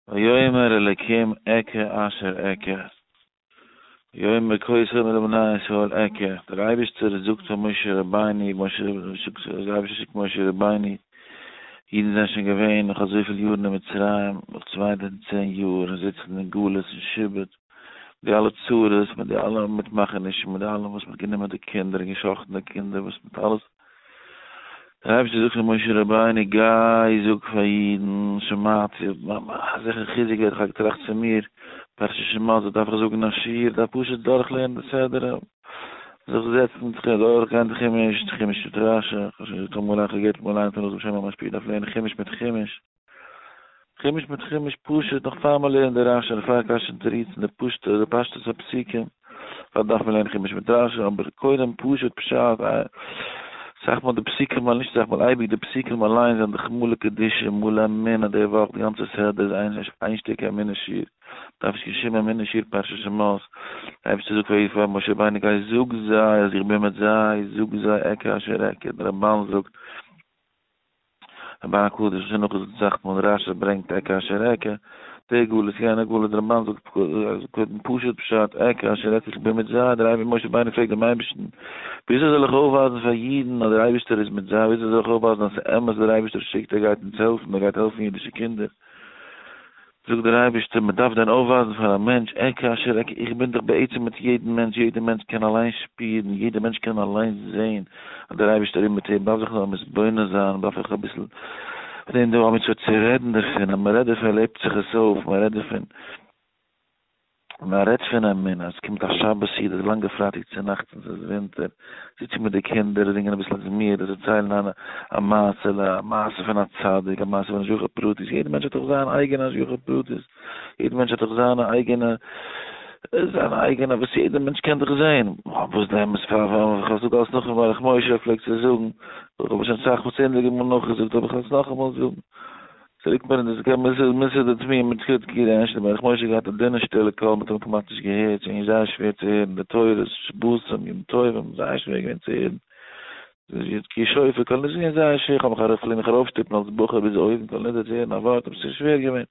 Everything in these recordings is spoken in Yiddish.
ויאמר אלקים אקיה אשר אקיה. ויאמר כה תאמר לבני ישראל אקיה. דער אייבערשטער זאגט פאר משה רבינו, משה זאגט, דער אייבערשטער שיקט משה רבינו, אידן זענען שוין געווען נאך אזויפיל יארן אין מצרים, נאך 210 יאר, און זיצן אין גלות און שעבוד, מיט די אלע צרות, מיט די אלע מיטמאכענישן, מיט די אלע וואס מ'האט גענומען די קינדער און גע'שחט'ן די קינדער, וואס מיט אלעס. דער אייבערשטער זאגט פאר משה רבינו, גיי זאג פאר אידן, שמעתי, אזעלכע חיזוק ווערט, איך האב געטראכט צו מיר, פרשת שמות, וואס דארף איך זאגן א שיעור, דארף פשוט דורכלערנען די סדרה, זיך זעצן, דורכגיין די חומש, די חומש מיט רשי, איך האב שוין געזאגט אמאל, איך האב געהערט אמאל איינער פון ר' שלמה המשפיע, דארף לערנען חומש מיט חומש. חומש מיט חומש פשוט, נאך פאר מען לערנט די רשי, נאך פאר קשיא און תירוצים, די פשוטע, די פשטות הפסוקים, פאר דארף מען לערנען חומש מיט רשי, אבער קודם פשוט פשט, אסאך מאל די פסוקים, נישט אסאך מאל, אייביג די פסוקים אליין זענען דאך מלא קדושה, מלא אמונה, די וואך די גאנצע סדר איז איין איין שטיק אמונה שיעור, דארף נישט קיין שום אמונה שיעור פרשת שמות, די אייבערשטער זאגט פאר משה רבינו גיי זאג זיי אז איך בין מיט זיי, זאג זיי אקיה אשר אקיה, דער רמבן זאגט. רמבן הקדוש איז נאך געזאגט אסאך מאל רשי ברענגט אקיה אשר אקיה, די גלות יענע גלות, דער רמבן זאגט קודם פשוט פשט אקיה אשר אקיה איך בין מיט זיי, דער אייבער משה רבינו פרעגט דעם אייבערשטן וויאזוי זאל איך אויפווייזן פאר אידן אז דער אייבערשטער איז מיט זיי, וויאזוי זאל איך אויפווייזן אז ס'איז אמת דער אייבערשטער שיקט ער גייט אונז העלפן ער גייט העלפן אידישע קינדער. זאגט דער אייבערשטער, מען דארף דען אויפווייזן פאר א מענטש, אקיה אשר אקיה, איך בין דאך בעצם מיט יעדן מענטש, יעדער מענטש קען אליין שפירן, יעדער מענטש קען אליין זען אז דער אייבערשטער איז מיט אים, מען דארף זיך נאר מתבונן זיין, מען דארף זיך אביסל זען דא א מצוה צו רעדן דערפון, אז מען רעדט דערפון לעבט זיך עס אויף, מען רעדט דערפון. מען רעדט פון אמונה, עס קומט א שבת סעודה, די לאנגע פרייטאג צונאכטס און ס'איז ווינטער, זיצן מיט די קינדער, זינגען אביסל א זמירות, דערציילן א מעשה'לע, א מעשה פון א צדיק, א מעשה פון השגחה פרטית, יעדער מענטש האט דאך זיין אייגענע השגחה פרטית, יעדער מענטש האט דאך זיינע אייגענע, זיינע אייגענע וואס יעדער מענטש קען דאך זען, וואס די אמת פאר, איך זאג אלס נאך פון ברך משה פלעגט צו זאגן, איך האב שוין אסאך מאל צענדליגע מאל נאכגעזאגט אבער איך וועל עס נאכאמאל זאגן. צוריק מיר אין די מסעדה תמי' מיט חוץ גירענטש, דער ברך משה געהאט א דינע שטילע קול מ'האט אים כמעט נישט געהערט, ס'איז געווען זייער שווער צו הערן די תורות, שבתים, ימים טובים, זייער שווער געווען צו הערן, תקיעת שופר קול, ס'איז געווען זייער שווער, כ'האב מיך ארויף פלעג מיך ארויפשטופן אלס בחור ביז אויבן, כ'האב נישט צו הערן א ווארט, אבער ס'איז שווער געווען.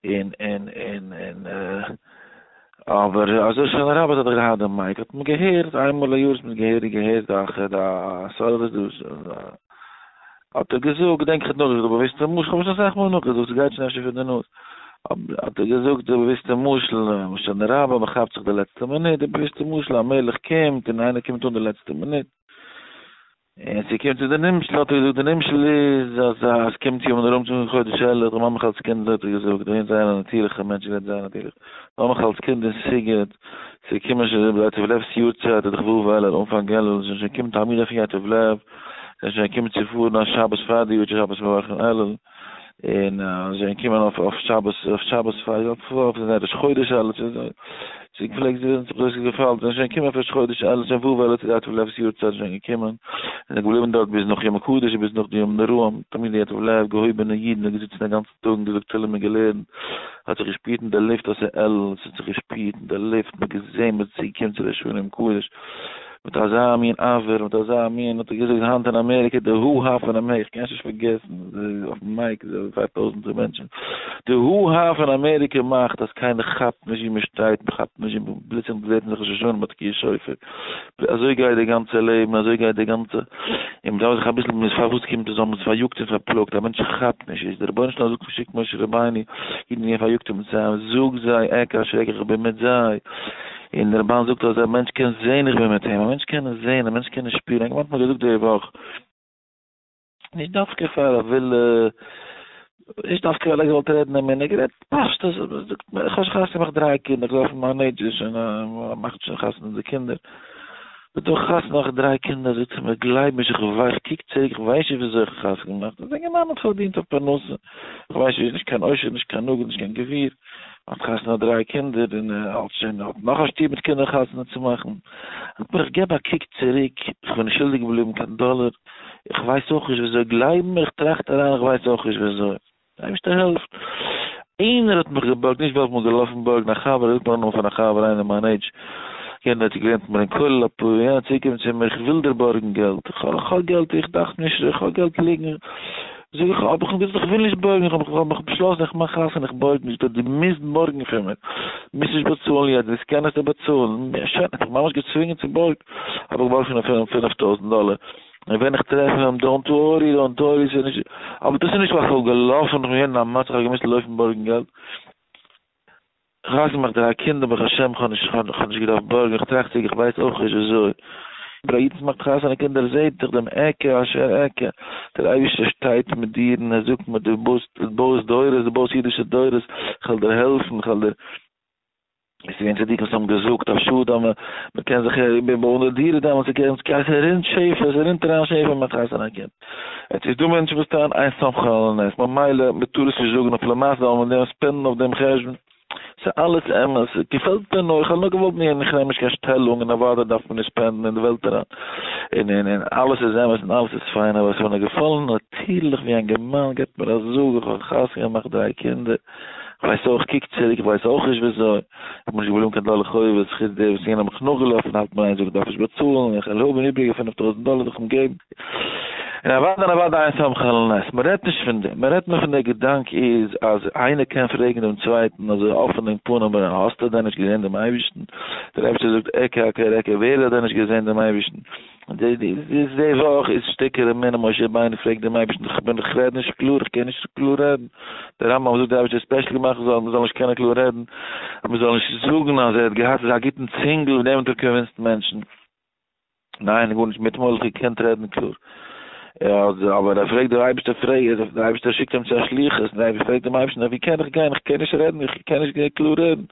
און און און און אבער אזוי הושענא רבה האט ער געהאט די mic האט מען געהערט איינמאל א יאר האט מען געהעריג געהערט די די סארט דאס האט ער געזאגט געדענק איך האט נאכגעזאגט די באוויסטע משל כ'האב שוין אסאך מאל נאכגעזאגט ס'גייט שוין אפשר פון די נאז האט ער געזאגט די באוויסטע משל הושענא רבה מ'כאפט זיך די לעצטע מינוט די באוויסטע משל א מלך קומט און איינער קומט אן די לעצטע מינוט און ס'קומט צו די נמשל האט ער געזאגט די נמשל איז אז אז ס'קומט יום נוראים צום חודש אלול, דער מאמע אלס קינד האט ער געזאגט, דער זייער א נאטירליכער מענטש געווען זייער נאטירליך, מאמע אלס קינד אין סיגוט, ס'געקומען שוין די ייטב לב'ס יארצייט איז דאך ו' אלול אנפאנג אלול, זענען שוין געקומען תלמידים פון ייטב לב, זענען שוין געקומען צו פארן א שבת פאר די יארצייט שבת מברכין אלול, און זיי זענען געקומען אויף אויף שבת אויף שבת פאר יום טוב אויף זיין ראש חודש אלול זיי פלעגט זיי זיך דאס געפאלט זיי זענען שוין געקומען אויף ראש חודש אלול שוין ו' אלול צו די ייטב לב'ס יארצייט שוין געקומען זענען געבליבן דארט ביז נאך יום הקדוש ביז נאך די ימים נוראים תלמידי ייטב לב געהויבענע אידן געזיצן א גאנצן טאג און געזאגט תהלים און געלערנט האט זיך געשפירט אין די לופט אז ס'איז אלול ס'האט זיך געשפירט אין די לופט מ'האט געזען מ'איז צוגעקומען צו ראש השנה יום הקדוש מיט אזא מין אויר, מיט אזא מין, האט ער געזאגט היינט אין אמעריקע, די הו-הא פון אמעריקע, איך קען עס נישט פארגעסן, אויפן mic, פאר טויזענטער מענטשן, די הו-הא פון אמעריקע מאכט אז קיינער כאפט נישט ווי מען שטייט, מען כאפט נישט ווי פלוצלינג זעט מען זיך ראש השנה ביי תקיעת שופר, אזוי גייט די גאנצע לעבן, אזוי גייט די גאנצע, און מען דארף זיך אביסל, מען איז פארוואס קומט עס אן, מען איז פאריאגט און פארפלאגט, א מענטש כאפט נישט, איז דער רבונו של עולם זאגט שיקט משה רבינו, אידן געווען פאריאגט אין מצרים, זאג זיי, אקיה אשר אקיה איך בין מיט זיי. און דער רמבן זאגט אז א מענטש קען זען איך בין מיט אים, א מענטש קען עס זען, א מענטש קען עס שפירן, איינמאל האט מען געזאגט די וואך, נישט דווקא פאר א ווילע, נישט דווקא ווייל ער האט געוואלט רעדן אמונה, ער האט גערעדט פשטות, זאגט מיר, איך האב שוין חתונה געמאכט דריי קינדער, איך דארף מיין עידזש איז שוין, מאכט שוין חתונה די קינדער, זאגט ער, איך האב חתונה געמאכט דריי קינדער, זאגט ער מיר, גלייב נישט, איך ווייס, איך קוק צוריק, איך ווייס נישט וויאזוי איך האב חתונה געמאכט, דער אינגערמאן האט פארדינט אויף פרנסה, איך ווייס נישט, נישט קיין עושר, נישט קיין נגיד, נישט קיין גביר. האט חתונה דריי קינדער און האט שוין האט נאך א שטוב מיט קינדער חתונה צו מאכן, זאגט מיר איך געב א קוק צוריק, איך בין נישט שולדיג געבליבן קיין דאלער, איך ווייס אויך נישט וויאזוי, גלייב מיר איך טראכט אריין איך ווייס אויך נישט וויאזוי, די אייבערשטער העלפט, איינער האט מיך געבארגט, נישט ווייל איך בין געלאפן בארגן, א חבר, זאגט מיר א נאמען פון א חבר איינער מיין עידזש, יענער האט געלערנט מיט מיר אין כולל אפאר יאר, צוריקגעקומען צו מיר איך וויל דיר בארגן געלט, איך האב געלט איך דארף נישט, איך האב געלט ליגן. זאג איך, האב איך אים געזאגט איך וויל נישט בארגן, איך האב מיך באשלאסן איך מאך חתונה איך בארג נישט, דו מוזט בארגן פון מיר, מוזט נישט באצאלן יעצט, וועסט קענען עס באצאלן, שוין, האט מיך ממש געצווינגען צו בארגן, האב איך געבארגט פון אים 5000 דאלער, און ווען איך טרעף אים, don't worry, don't worry, ס'איז נישט, אבער דאס איז נישט ווייל איך האב געלאפן, איך בין געווען אין א מצב איך האב געמוזט לויפן בארגן געלט. חתונה געמאכט דריי קינדער ברוך השם כ'האב נישט כ'האב נישט געדארפט בארגן איך טראכט צוריק איך ווייס אויך נישט וויאזוי. אבער א איד וואס מאכט חתונה קינדער זעהט דאך דעם אקיה אשר אקיה, דער אייבערשטער שטייט מיט דיר און ער זאגט מיר דו בויסט דו בויסט דורות דו בויסט אידישע דורות כ'וועל דיר העלפן כ'וועל דיר. עס איז געווען צדיקים וואס האבן געזאגט א שאד אז מען קען זיך איבערבויען די דירה דעמאלטס ס'קען ס'רינט שפע ס'רינט אריין שפע מען מאכט חתונה א קינד. עס איז דא מענטשן וואס טענה'ן אין סומכין על הנס, ממילא מען טאר עס נישט זאגן אפילו למעשה זאל מען דעם spend ן אויף דעם חשבון, ס'איז אלעס אמת, געפעלט מיר נאר, איך האב נאר געוואלט מעירן איך נעם נישט קיין שטעלונג און אוודאי דארף מען נישט spend ן אין די וועלט אריין, און און און אלעס איז אמת און אלעס איז פיין, אבער עס איז מיר געפאלן נאטירליך ווי א אינגערמאן געבט מיר א זאג איך האב חתונה געמאכט דריי קינדער, איך ווייס אויך, קוק צוריק, איך ווייס אויך נישט וויאזוי, איך בין נישט געבליבן קיין דאלער חובות, חוץ די וואס יענער האט מיך נאכגעלאפן, האלט מיר איין זאגן דארף נישט באצאלן, איך וועל האבן איבריגע 5000 דאלער זאל איך אים געבן. און אוודאי און אוודאי אין סומכין על הנס, מען רעדט נישט פון דעם, מען רעדט נאר פון דער געדאנק איז אז איינער קען פרעגן דעם צווייטן אזוי אפען אין פנים, האסטו דען נישט געזען דעם אייבערשטן? דער אייבערשטער זאגט אקיה אקיה אקיה, ווער האט דען נישט געזען דעם אייבערשטן? די וואך איז שטיקער אמונה, משה רבינו פרעגט דעם אייבערשטן, איך בין איך רעד נישט קלאר, איך קען נישט קלאר רעדן, דער רמב ם זאגט דער אייבערשטער האט special געמאכט מען זאל נישט קענען קלאר רעדן, אז מען זאל נישט זאגן אז ער האט געהאט אזא גוטן צינגל מיט דעם האט ער convinced מענטשן, ניין גארנישט, מיט מויל האט געקענט רעדן קלאר, אבער ער פרעגט דער אייבערשטער פרעגט, דער אייבערשטער שיקט אים צו א שליחות, און ער פרעגט דעם אייבערשטן ווי קען איך גיין, איך קען נישט רעדן, איך קען נישט קלאר רעדן.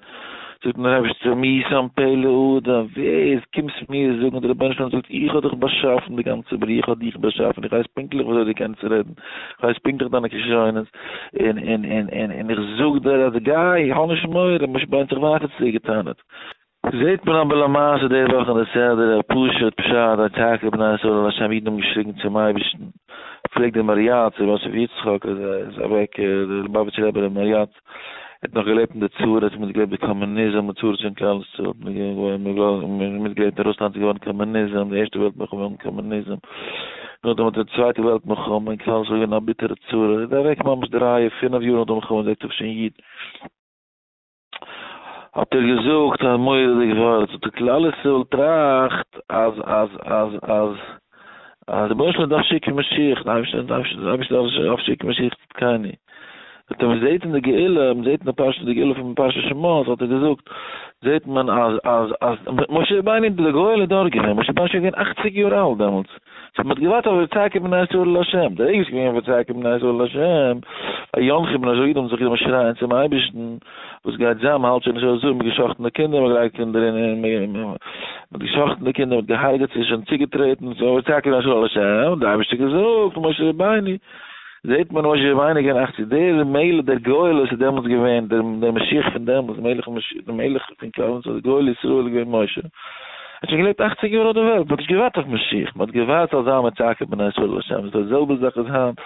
זאגט אים דער אייבערשטער מי שם פה לאדם, ווער איז קומסט מיר זאגן, דער רבונו של עולם זאגט איך האב דיך באשאפן די גאנצע בריאה, איך האב דיך באשאפן, איך ווייס פונקטליך וויאזוי דו קענסט רעדן, איך ווייס פונקטליך דיינע כשרונות, און און און און און איך זאג דיר אז גיי, האב נישט מורא, משה רבינו האט זיך ווייטער צוריק געטענה'ט. זעט מען אבער למעשה די וואך אין די סדרה, פשוט פשט, ויצעקו בני ישראל אל ה', אידן האבן געשריגן צום אייבערשטן, פרעגט דער מהריי"צ, ר' יוסף יצחק, אז ער איז אוועק, דער ליובאוויטשער רבי דער מהריי"צ, ער האט נאך געלעבט אין די צרות, האט מיטגעלעבט די קאמוניזם, די צרות פון כלל ישראל, מיטגעלעבט אין רוסלאנד איז געווארן קאמוניזם, די ערשטע וועלט מלחמה געווארן קאמוניזם, נאכדעם האט די צווייטע וועלט מלחמה, און כלל ישראל געווען א ביטערע צרה, ער איז אוועק ממש דריי פינף יאר נאך די מלחמה, זעקס תש"י. האט ער געזאגט א מורא'דיג ווארט, זאגט ער כלל ישראל טראכט אז אז אז אז אז רבונו של עולם דארף שיקן משיח, די אייבערשטער דארף די אייבערשטער דארף שיקן משיח צדקנו, זאגט ער מען זעט אין די גאולה, מען זעט אין די פרשה די גאולה פון פרשת שמות האט ער געזאגט, זעט מען אז אז אז משה רבינו די גואל איז דארט געווען, משה רבינו איז שוין געווען אכציג יאר אלט דעמאלטס, סאו מען האט געווארט אויף ויצעקו בני ישראל אל ה', די רגע ס'איז געווען ויצעקו בני ישראל אל ה', וינחו בני ישראל אידן האבן זיך גענומען שרייען צום אייבערשטן, וואס גייט זיין, מען האלט שוין נישט אויס דא, מען האט געשחט'ן די קינדער, מען האט געלייגט קינדער אין, מען האט געשחט'ן די קינדער, מען האט געהארגעט, ס'איז שוין צוגעטרעטן, סאו ויצעקו בני ישראל אל ה', האט די אייבערשטער געזאגט, משה רבינו, זעט מען משה רבינו איז געווען אכציג, דער מלך, דער גואל וואס איז דעמאלטס געווען, דער משיח פון דעמאלטס, מלך המשיח, דער מלך פון כלל ישראל, גואל ישראל איז געווען משה. האט שוין געלעבט אכציג יאר אויף די וועלט, מ'האט נישט געווארט אויף משיח, מ'האט געווארט ס'זאל זיין ויצעקו בני ישראל אל השם, די זעלבע זאך איז היינט,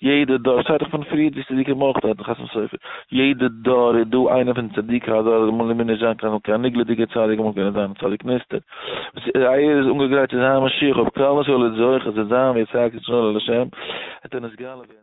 יעדע דור, שטייט דאך פון פריערדיגע צדיקים אויך דארט אין חתם סופר, יעדע דור איז דא איינער פון צדיקי הדור, אמאל מוז נישט זיין קיין קיין נגלה'דיגער צדיק, אמאל קען ער זיין א צדיק נסתר, וואס ער איז אנגעגרייט צו זיין משיח, אויב כלל ישראל איז זוכה צו זיין ויצעקו ישראל אל השם, וועט ער נתגלה ווערן.